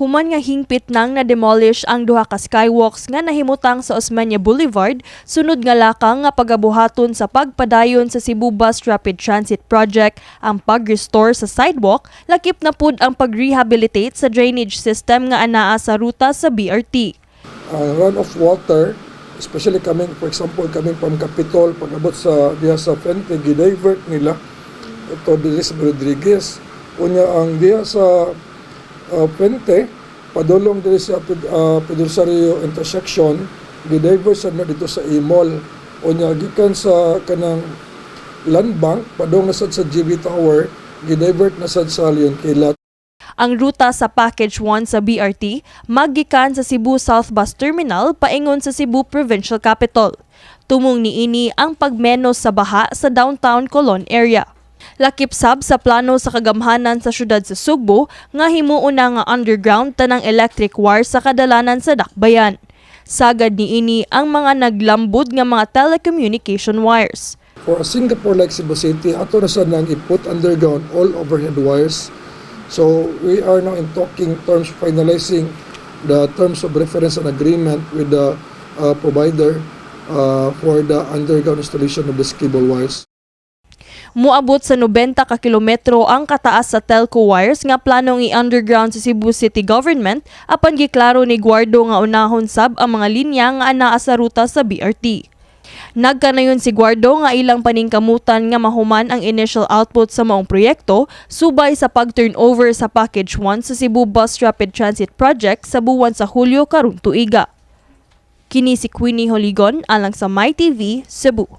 Human nga hingpit nang na-demolish ang duha ka skywalks nga nahimutang sa Osmeña Boulevard, sunod nga lakang nga pagabuhaton sa pagpadayon sa Cebu Bus Rapid Transit Project ang pag-restore sa sidewalk, lakip na pud ang pag-rehabilitate sa drainage system nga anaa sa ruta sa BRT. Run of water, especially coming, for example, coming from Capitol, pag-abot sa diha sa Fuente, gidivert nila ito diri sa Rodriguez. Unya ang diha sa Fuente, padulong diri sa Pedro Rosario intersection, gidivert sa na dito sa A-Mall. Unya gikan sa kanang Land Bank, padung na sad sa GB Tower, gidivert na sad sa Leon Kilat. Ang ruta sa Package 1 sa BRT maggikan sa Cebu South Bus Terminal paingon sa Cebu Provincial Capital. Tumong niini ang pagmenos sa baha sa downtown Colon area. Lakip sab sa plano sa kagamhanan sa syudad sa Sugbo nga himuon na nga underground tanang electric wire sa kadalanan sa Dakbayan. Sagad niini ang mga naglambod nga mga telecommunication wires. For a Singapore like Cebu City, ato na sad nang i-put underground all overhead wires. So we are now in talking terms, finalizing the terms of reference and agreement with the provider for the underground installation of the cable wires. Muabot sa 90 ka kilometro ang kataas sa telco wires nga planong i-underground sa Cebu City Government, apan giklaro ni Guardo nga unahon sab ang mga linya nga anaa sa ruta sa BRT. Nagkanayon si Guardo nga ilang paningkamutan nga mahuman ang initial output sa maong proyekto subay sa pag-turnover sa Package 1 sa Cebu Bus Rapid Transit Project sa buwan sa Hulyo karong tuiga. Kini si Queenie Holigon alang sa MyTV, Cebu.